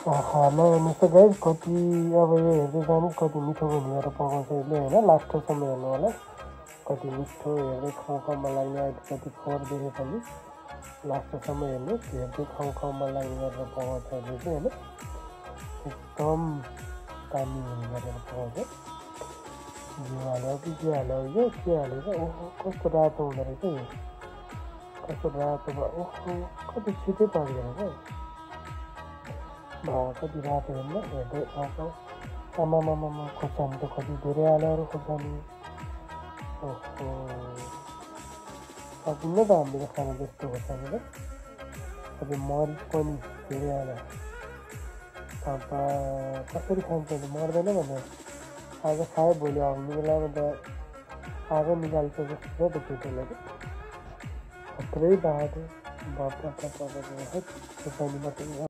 खाना हेर्नुहोस् त गाइस कति अब यो हेर्दै जानु कति मिठो बनाएर पकाउँछ यसले होइन लास्टसम्म हेर्नु होला कति मिठो हेर्दै खाउँ खाउँ लाग्ने अहिले कति फोहोर देखे पनि लास्टसम्म हेर्नुहोस् हेर्दै खाउँ लाग्ने गरेर पकाउँछ यसले चाहिँ होइन एकदम दामी गरेर पकाउँछ घिउ हाल्यो कि के हाल्यो यो के हालेर ओहो कस्तो रातो हुँदो रहेछ यो कस्तो रातो भयो ओहो कति छिटै पाक्दो रहेछ कति रातो हेर्नु हेर्दै आमामामा खोर्सानी त कति धेरै हालेर खोर्सानी ओहो सकिन्न त हामीले खाना जस्तो खोर्सानी त कति मरिच पनि धेरै हालेर कसरी खान्छ मर्दैन भनेर आज खायो भोलि आउने बेलामा त आगो निकाल्छ जस्तो छ त केटीलाई त खत्रै बाटो खोर्सानी मात्रै